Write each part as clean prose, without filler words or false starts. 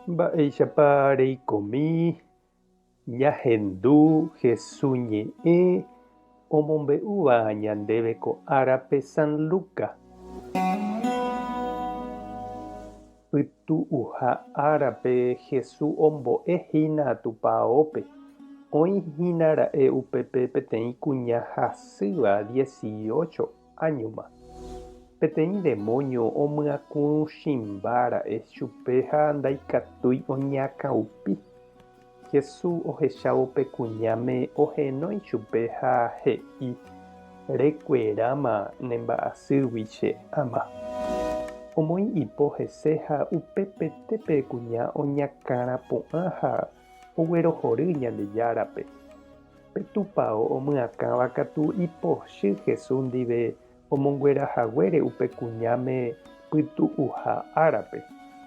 Mba'éichapa reikomi ñahendu Hesu ñe'ẽ omombe'úva ñandéve ko árape San Luca? Pytu'uha árape Hesu ombo'e hína Tupaópe. Oĩ hína ra'e upépe peteĩ kuña hasýva dieciocho áñoma. Peteĩ demóño omyakũchimba ra'e chupe ha ndaikatúi oñakãupi. Jesús ohechávo pe kuñáme ohenói chupe ha he'i, Rekueráma ne mba'asýgui che áma. Omoĩ ipo hese ha upepete pe kuña oñakãrapu'ã ha oguerohory Ñandejárape. Pe tupao omyakãva katu ipochy Jesús ndive omonguera haguére upe kuñáme pytu'uha árape,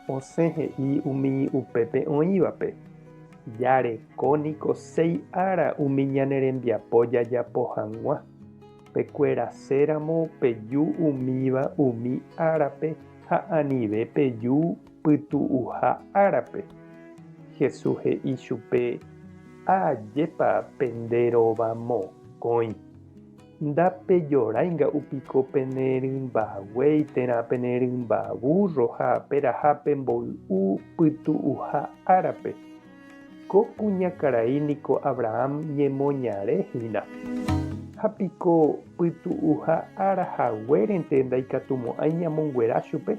osẽ he'i umi upépe oĩvape, Jareko niko séi ára umi ñane rembiapo jajapo hag̃ua, pekueraséramo peju umíva umi árape ha anive peju pytu'uha árape. Jesús he'i chupe, Ajépa pende rova mokõi. Ndapejorái nga'u piko pene rymba guéi térã pene rymba vúrro ha peraha pemboy'u pytu'uha árape. Ko kuñakarai niko Abraham ñemoñare hína. Ha piko pytu'uha ára haguérente ndaikatumo'ãi ñamonguera chupe?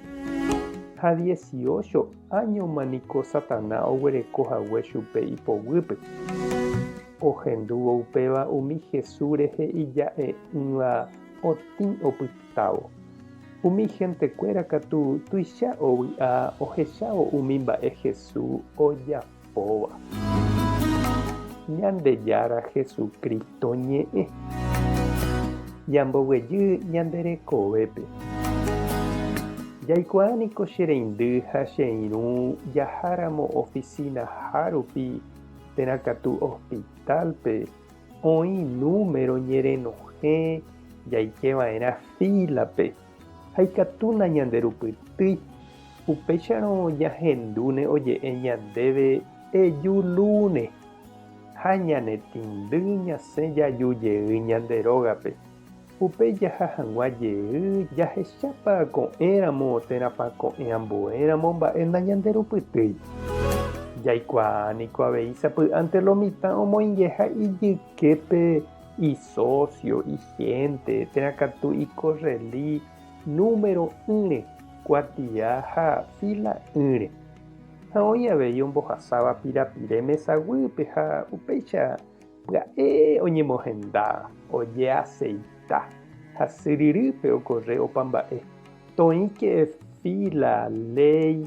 Ha dieciocho áñoma niko Satana oguereko hague chupe ipoguýpe. Ohendúvo upéva umi Jesús rehe ija'e'ỹva otĩ opytávo. Umi hentekuéra katu tuicha ovy'a ohechávo umi mba'e Jesús ojapóva. Ñandejára Jesucristo ñe'ẽ. Ñamboguejy ñande rekovépe. Jaikuaa niko che reindy ha che irũ jaháramo oficina-ha rupi térã katu hospital-pe oĩ número ñerenohẽ jaike va'erã fila-pe ha ikatu nañanderupytýi, upéicharõ ñahendúne oje'e ñandéve eju lúne ha ñanetĩndy ñasẽ jaju jey ñande rógape, upéi jaha hag̃ua jey jahechápa ko'ẽramo térãpa ko'ẽ ambuéramo mba'e nañanderupytýi. Jaikuaa niko avei sapy'ánte lo mitã omoingeha ijyképe isósio, ihénte térã katu ikorreli número'ỹre, kuatia ha fíla'ỹre. Ha oĩ avei ombohasáva pirapire mesaguýpe ha upéicha Pya'e oñemohenda, ojeaseita ha syryrýpe okorre opa mba'e. Toĩke fíla, léi,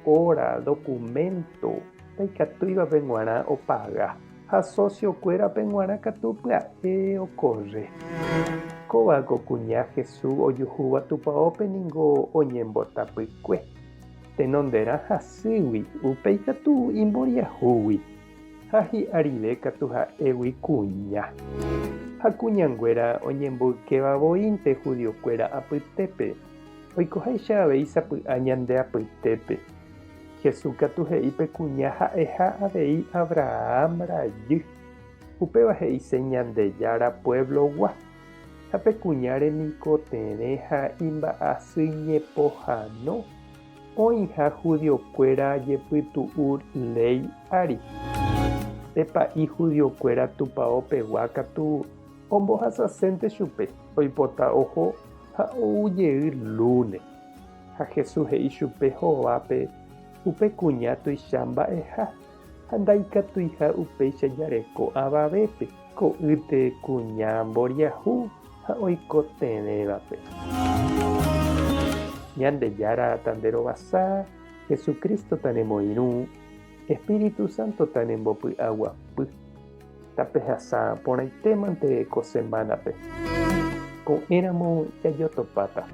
óra, dokuménto ndaikatúivape g̃uarã opaga ha sósio-kuérape g̃uarã katu pya'e okorre. Kóva ko kuña Jesús ojuhúva tupaópe ningo oñembotapykue, tenonderã hasýgui, upéi katu imboriahúgui. Ha hi'arive katu ha'égui kuña. Ha kuñanguéra oñemboykéva voínte judiokuéra apytépe, oikoháicha avei sapy'a ñande apytépe. Jesús katu he'i pe kuña ha'eha avei Abraham rajy. Upéva he'ise Ñandejára pueblogua. Ha pe kuña remikotevẽ ha imba'asy ñepohano. Oĩha judiokuéra jepytu'u léi ári. Pe pa'i judiokuéra tupao pegua katu ombohasasénte chupe, oipota oho ha ou jey lúne. Ha Jesús he'i chupe hovápe upe kuña tuicha mba'eha ha ndaikatuiha upéicha jareko avavépe, ko'ýte kuña mboriahu ha oikotevẽvape. Ñandejára tanderovasa, Jesucristo tanemoirũ, Espíritu Santo tanembopy'aguapy. Tapehasa porãitémante ko semánape. Ko'ẽramo jajotopáta.